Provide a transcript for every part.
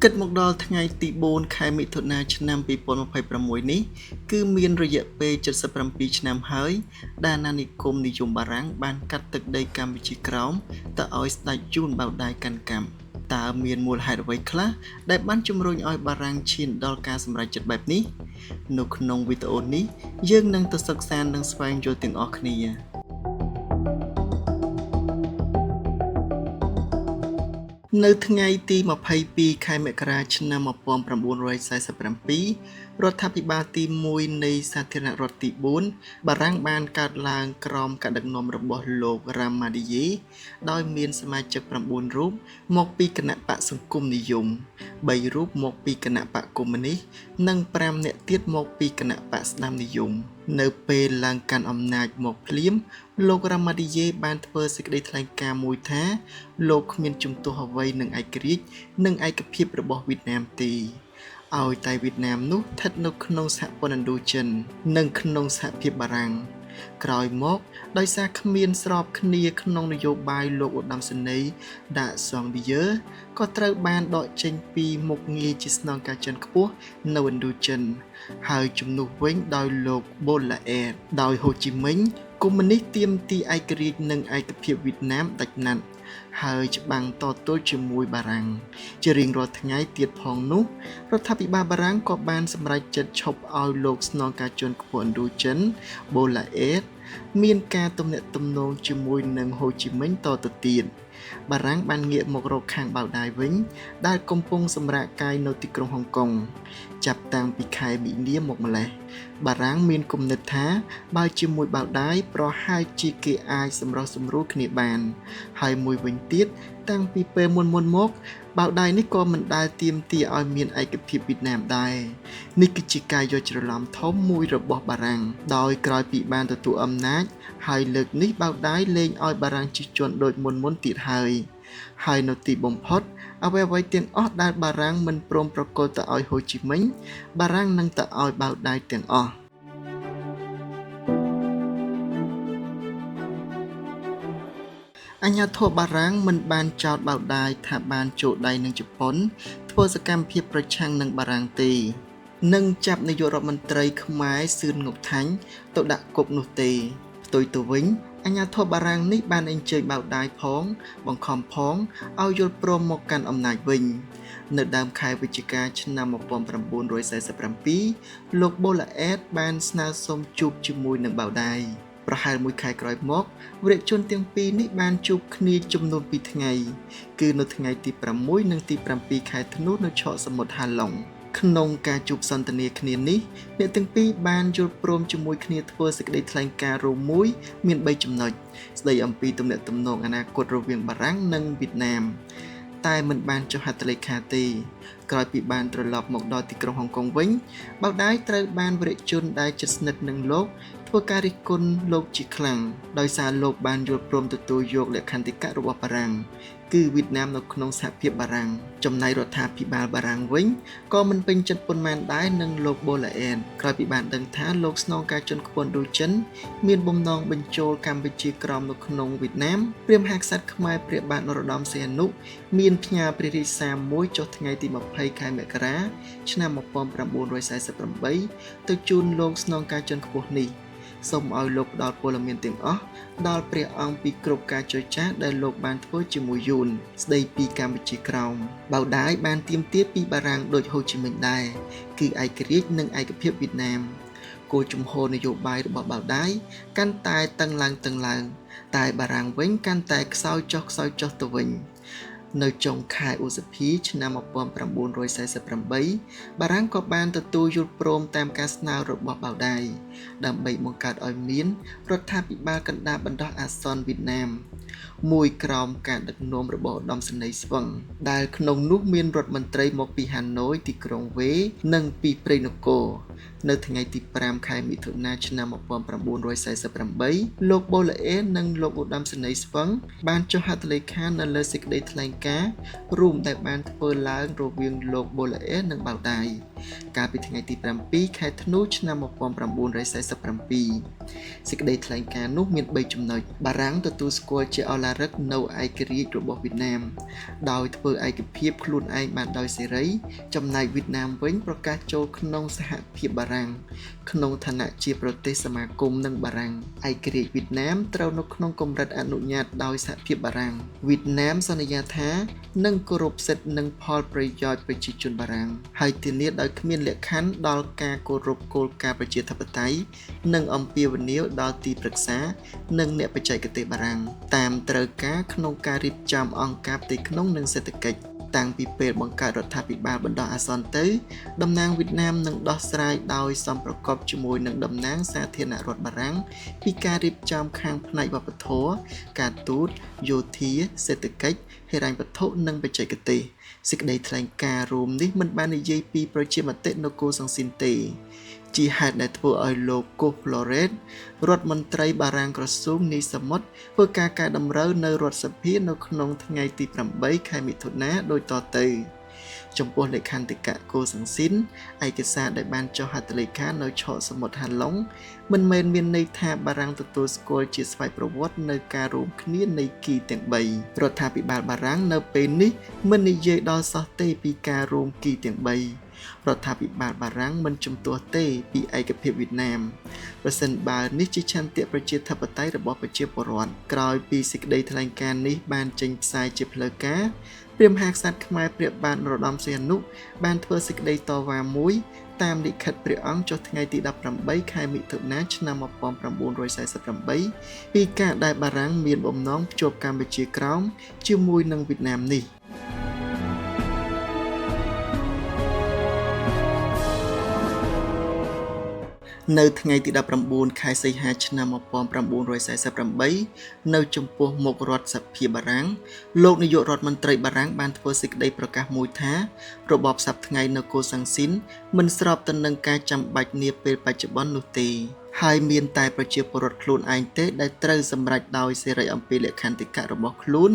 គិតមកដល់ថ្ងៃទី4ខែមិថុនាឆ្នាំ2026នេះគឺមានរយៈពេល77ឆ្នាំហើយដែលអាណានិគមនិយមបារាំងបានកាត់ទឹកដីកម្ពុជាក្រោមទៅឲ្យស្ដេចយួនបៅដាយកាន់កាប់តើមានមូលហេតុអ្វីខ្លះដែលបានជំរុញឲ្យបារាំងឈានដល់ការសម្រេចចិត្តបែបនេះនៅក្នុងវីដេអូនេះយើងនឹងទៅសិក្សានិងស្វែងយល់ទាំងអស់គ្នានៅថ្ងៃទី22ខែមករាឆ្នាំ1947រដ្ឋាភិបាលទី1នៃសាធារណរដ្ឋទី4បារាំងបានកើតឡើងក្រោមការដឹកនាំរបស់លោករ៉ាម៉ាឌីយេដោយមានសមាជិក9រូបមកពីគណបក្សសង្គមនិយម3រូបមកពីគណបក្សកុម្មុយនីសនិង5នាក់ទៀតមកពីគណបក្សស្ដាំនិយមនៅពេលឡើងកាន់អំណាចមកភ្លាមលោករ៉ាម៉ាឌីយេបានធ្វើសេចក្តីថ្លែងការណ៍មួយថាលោកគ្មានជំទាស់អ្វីនឹងឯករាជ្យនិងឯកភាពរបស់វៀតណាមទេឲ្យតែវៀតណាមនោះស្ថិតនៅក្នុងសហព័ន្ធឥណ្ឌូចិននិងក្នុងសហភាពបារាំងក្រោយមកដោយសារគ្មានស្របគ្នាក្នុងនយោបាយលោកឧត្តមសេនីយ៍ដាសងឌីយើក៏ត្រូវបានដកចេញពីមុខងារជាស្នងការជាន់ខ្ពស់នៅឥណ្ឌូចិនហើយជំនួសវិញដោយលោកបូឡាអេតដោយហូជីមិញកុម្មុយនីសទាមទារឯករាជ្យនិងឯកភាពវៀតណាមដាច់ណាត់ហើយច្បាំងតទល់ជាមួយបារាំងជារៀងរាល់ថ្ងៃទៀតផងនោះរដ្ឋាភិបាលបារាំងក៏បានសម្រេចចិត្តឈប់ឲ្យលោកស្នងការជាន់ខ្ពស់ឥណ្ឌូចិនបូឡាអេតមានការទំនាក់ទំនងជាមួយនឹងហូជីមិញតទៅទៀតបារាំងបានងាកមករកខាងបាវដាយវិញដែលកំពុងសម្រាកកាយនៅទីក្រុងហុងកុងចាប់តាំងពីខែមីនាមកម្លេះបារាំងមានគំនិតថាបើជាមួយបាវដាយប្រហែលជាគេអាចសម្រុះសម្រួលគ្នាបានហើយមួយវិញទៀតតាំងពីពេលមុនមកបាវដាយនេះក៏មិនដែលទាមទារឲ្យមានឯកភាពវៀតណាមដែរនេះគឺជាការយកច្រឡំធំមួយរបស់បារាំងដោយក្រោយពីបានទទួលអំណាចហើយលើកនេះបាវដាយលែងឲ្យបារាំងជិះជាន់ដូចមុនទៀតហើយហើយនៅទីបំផុតអ្វីៗទាំងអស់ដែលបារាំងមិនព្រមប្រគល់ទៅឲ្យហូជីមិញបារាំងនឹងទៅឲ្យបាវដាយទាំងអស់អាជ្ញាធរបារាំងមិនបានចោទបាវដាយថាបានចូលដៃនឹងជប៉ុនធ្វើសកម្មភាពប្រឆាំងនឹងបារាំងទេនិងចាប់នាយករដ្ឋមន្ត្រីខ្មែរសឿនងុកថាញ់ទៅដាក់គុកនោះទេផ្ទុយទៅវិញអាជ្ញាធរបារាំងនេះបានអញ្ជើញបាវដាយផងបង្ខំផងឲ្យយល់ព្រមមកកាន់អំណាចវិញនៅដើមខែវិច្ឆិកាឆ្នាំ1947លោកបូឡាអេតបានស្នើសុំជួបជាមួយនឹងបាវដាយប្រហែលមួយខែក្រោយមកវីរជនទាំងពីរនេះបានជួបគ្នាចំនួន2ថ្ងៃគឺនៅថ្ងៃទី6និងទី7ខែធ្នូនៅឆកសមុទ្រហាឡុងក្នុងការជួបសន្ទនាគ្នានេះអ្នកទាំងពីរបានយល់ព្រមជាមួយគ្នាធ្វើសេចក្តីថ្លែងការណ៍រួមមួយមាន3ចំណុចស្តីអំពីទំនាក់ទំនងអនាគតរវាងបារាំងនិងវៀតណាមតែមិនបានចុះហត្ថលេខាទេក្រោយពីបានត្រឡប់មកដល់ទីក្រុងហុងកុងវិញបាវដាយត្រូវបានវីរជនដែលជិតស្និទ្ធនឹងលោកធ្វើការរិះគន់លោកជាខ្លាំងដោយសារលោកបានយល់ព្រមទទួលយកលក្ខន្តិកៈរបស់បារាំងគឺវៀតណាមនៅក្នុងសហភាពបារាំងចំណែករដ្ឋាភិបាលបារាំងវិញក៏មិនពេញចិត្តប៉ុន្មានដែរនឹងលោកបូឡាអេនក្រោយពីបានដឹងថាលោកស្នងការជាន់ខ្ពស់ឥណ្ឌូចិនមានបំណងបញ្ចូលកម្ពុជាក្រោមនៅក្នុងវៀតណាមព្រះមហាក្សត្រខ្មែរព្រះបាទនរោត្តមសីហនុមានផ្ញើព្រះរាជសារមួយចុះថ្ងៃទី20ខែមករាឆ្នាំ1948ទៅជូនលោកស្នងការជាន់ខ្ពស់នេះសូមឲ្យលោកផ្ដល់ព័ត៌មានទាំងអស់ដល់ព្រះអង្គពីគ្រប់ការចរចាដែលលោកបានធ្វើជាមួយយួនស្ដីពីកម្ពុជាក្រោមបាវដាយបានទាមទារពីបារាំងដូចហូជីមិញដែរគឺឯករាជ្យនិងឯកភាពវៀតណាមគោលជំហរនយោបាយរបស់បាវដាយកាន់តែតឹងឡើងតែបារាំងវិញកាន់តែខ្សោយចុះទៅវិញនៅចុងខែឧសភាឆ្នាំ1948បារាំងក៏បានទទួលយល់ព្រមតាមការស្នើរបស់បាវដាយដើម្បីបង្កើតឲ្យមានរដ្ឋាភិបាលកណ្ដាលបណ្ដោះអាសន្នវៀតណាមមួយក្រោមការដឹកនាំរបស់ឧត្តមសេនីយ៍ស្វឹងដែលក្នុងនោះមានរដ្ឋមន្ត្រីមកពីហាណូយទីក្រុងវេនិងពីព្រៃនគរនៅថ្ងៃទី5ខែមិថុនាឆ្នាំ1948លោកបូឡាអេនិងលោកឧត្តមសេនីយ៍ស្វឹងបានចុះហត្ថលេខានៅលើសេចក្តីថ្លែង ការណ៍រួមដែលបានធ្វើឡើងរវាងលោកបូឡាអេនិងបាវដាយកាលពីថ្ងៃទី7ខែធ្នូឆ្នាំ1947សេចក្តីថ្លែងការណ៍នោះមាន3ចំណុចបារាំងទទួលស្គាល់ជាឱឡារិកនៅឯករាជ្យរបស់វៀតណាមដោយធ្វើឯកភាពខ្លួនឯងបានដោយសេរីចំណែកវៀតណាមវិញប្រកាសចូលក្នុងសហភាពបារាំងក្នុងឋានៈជាប្រទេសសមាគមនឹងបារាំងឯករាជ្យវៀតណាមត្រូវនៅក្នុងកម្រិតអនុញ្ញាតដោយសហភាពបារាំងវៀតណាមសន្យាថានឹងគោរពសិទ្ធិនិងផលប្រយោជន៍ប្រជាជនបារាំងហើយធានាដោយគ្មានលក្ខខណ្ឌដល់ការគោរពគោលការណ៍ប្រជាធិបតេយ្យនិងអំពាវនាវដល់ទីប្រឹក្សានិងអ្នកបច្ចេកទេសបារាំងតាមត្រូវការក្នុងការរៀបចំអង្គការផ្ទៃក្នុងនិងសេដ្ឋកិច្ចតាំងពីពេលបង្កើតរដ្ឋាភិបាលបណ្ដោះអាសន្នទៅតំណាងវៀតណាមនឹងដោះស្រាយដោយសមប្រកបជាមួយនឹងតំណាងសាធារណរដ្ឋបារាំងពីការរៀបចំខាងផ្នែកវប្បធម៌ការទូតយោធាសេដ្ឋកិច្ចហិរញ្ញវត្ថុនិងបច្ចេកទេសសេចក្តីថ្លែងការណ៍រួមនេះមិនបាននិយាយពីប្រជាមតិនគរសង្ស៊ីនទេជាហេតុដែលធ្វើឲ្យលោកកូហ្វ្លរ៉េតរដ្ឋមន្ត្រីបារាំងក្រសួងនីសមុទ្រធ្វើការកែតម្រូវនៅរដ្ឋសភានៅក្នុងថ្ងៃទី8ខែមិថុនាដូចតទៅចំពោះលក្ខន្តិកៈកូសង្ស៊ីនឯកសារដែលបានចុះហត្ថលេខានៅឆកសមុទ្រហាឡុងមិនមែនមានន័យថាបារាំងទទួលស្គាល់ជាស្វ័យប្រវត្តិនៅការរួមគ្នានៃគីទាំង3រដ្ឋាភិបាលបារាំងនៅពេលនេះមិននិយាយដល់សោះទេពីការរួមគីទាំង3រដ្ឋាភិបាលបារាំងមិនជំទាស់ទេពីឯកភាពវៀតណាមប្រសិនបើនេះជាឆន្ទៈប្រជាធិបតេយ្យរបស់ប្រជាពលរដ្ឋក្រោយពីសេចក្តីថ្លែងការណ៍នេះបានចេញផ្សាយជាផ្លូវការព្រះមហាក្សត្រខ្មែរព្រះបាទនរោត្តមសីហនុបានធ្វើសេចក្តីតវ៉ាមួយតាមលិខិតព្រះអង្គចុះថ្ងៃទី18ខែមិថុនាឆ្នាំ1948ពីការដែលបារាំងមានបំណងភ្ជាប់កម្ពុជាក្រោមជាមួយនឹងវៀតណាមនេះនៅថ្ងៃទី19ខែសីហាឆ្នាំ1948នៅចំពោះមុខរដ្ឋសភាបារាំងលោកនាយករដ្ឋមន្ត្រីបារាំងបានធ្វើសេចក្តីប្រកាសមួយថារបបសព្វថ្ងៃនៅកូសាំងស៊ីនមិនស្របទៅនឹងការចាំបាច់នាពេលបច្ចុប្បន្ននោះទេហើយមានតែប្រជាពលរដ្ឋខ្លួនឯងទេដែលត្រូវសម្រេចដោយសេរីអំពីលក្ខន្តិកៈរបស់ខ្លួន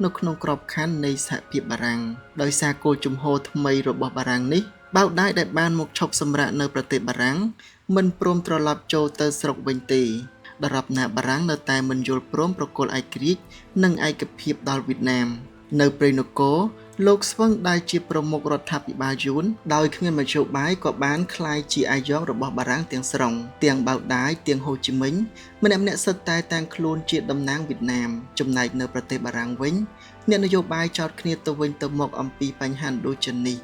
នៅក្នុងក្របខ័ណ្ឌនៃសហភាពបារាំងដោយសារគោលជំហរថ្មីរបស់បារាំងនេះបាវដាយដែលបានមកឈប់សម្រាកនៅប្រទេសបារាំងមិនព្រមត្រឡប់ចូលទៅស្រុកវិញទេដរាបណាបារាំងនៅតែមិនយល់ព្រមប្រគល់ឯករាជ្យនិងឯកភាពដល់វៀតណាមនៅព្រៃនគរលោកស្វឹងដែលជាប្រមុខរដ្ឋាភិបាលយួនដោយគ្មានមធ្យោបាយក៏បានក្លាយជាអាយ៉ងរបស់បារាំងទាំងស្រុងទាំងបាវដាយទាំងហូជីមិញម្នាក់ៗសុទ្ធតែតាំងខ្លួនជាតំណាងវៀតណាមចំណែកនៅប្រទេសបារាំងវិញអ្នកនយោបាយចោទគ្នាទៅវិញទៅមកអំពីបញ្ហាដូចជានេះ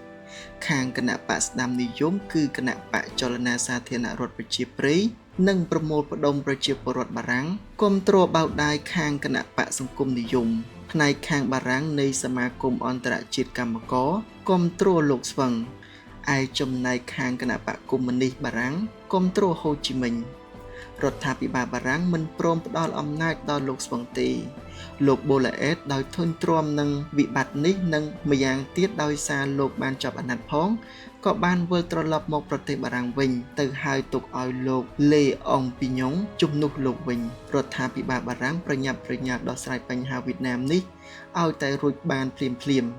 ខាងគណៈបកស្ដាំនិយមគឺគណៈបកចលនាសាធារណរដ្ឋប្រជាប្រិយនិងប្រមូលផ្ដុំប្រជាពលរដ្ឋបារាំងគាំទ្របាវដាយខាងគណៈបកសង្គមនិយមផ្នែកខាងបារាំងនៃសមាគមអន្តរជាតិកម្មករគាំទ្រលោកស្វឹងឯចំណែកខាងគណៈបកកុម្មុយនីសបារាំងគាំទ្រហូជីមិញរដ្ឋាភិបាលបារាំងមិនព្រមផ្ដល់អំណាចដល់លោកស្វឹងទេលោកបូឡាអេតដោយធុញទ្រាំនឹងវិបត្តិនេះនិងម្យ៉ាងទៀតដោយសារលោកបានចាប់អាណត្តិផងក៏បានវិលត្រឡប់មកប្រទេសបារាំងវិញទៅហើយទុកឲ្យលោកលេអងពីញុងជំនួសលោកវិញរដ្ឋាភិបាលបារាំងប្រញាប់ប្រញាល់ដោះស្រាយបញ្ហាវៀតណាមនេះឲ្យតែរួចបានភ្លាមៗ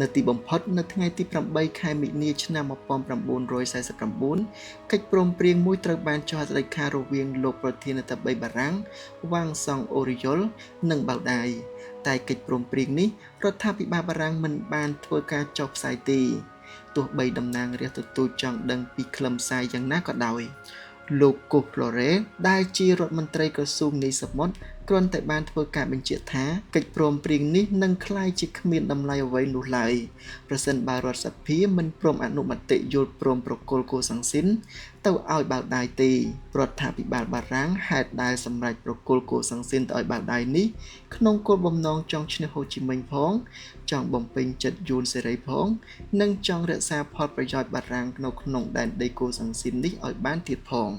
នៅទីបំផុតនៅថ្ងៃទី8ខែមិនិនាឆ្នាំ1949កិច្ចព្រមព្រៀងមួយត្រូវបានចុះហត្ថលេខារវាងលោកប្រធានាធិបតីបារាំងវ៉ាងសង់អូរីយ៉ុលនិងបាវដាយតែកិច្ចព្រមព្រៀងនេះរដ្ឋាភិបាលបារាំងមិនបានធ្វើការចុះផ្សាយទេទោះបីតំណាងរាស្ត្រទទូចចង់ដឹងពីខ្លឹមសារយ៉ាងណាក៏ដោយលោកកូហ្វ្លរ៉េដែលជារដ្ឋមន្ត្រីក្រសួងនៃសមុទ្រគ្រាន់តែបានធ្វើការបញ្ជាក់ថាកិច្ចព្រមព្រៀងនេះនឹងក្លាយជាគ្មានតម្លៃអ្វីនោះឡើយប្រសិនបើរដ្ឋសភាមិនព្រមអនុមតិយល់ព្រមប្រគល់កូសាំងស៊ីនទៅឲ្យបាវដាយទេរដ្ឋាភិបាលបារាំងហេតុដែលសម្រេចប្រគល់កូសាំងស៊ីនទៅឲ្យបាវដាយនេះក្នុងគោលបំណងចង់ឈ្នះហូជីមិញផងចង់បំពេញចិត្តយួនសេរីផងនិងចង់រក្សាផលប្រយោជន៍បារាំងនៅក្នុងដែនដីកូសាំងស៊ីននេះឲ្យបានទៀតផង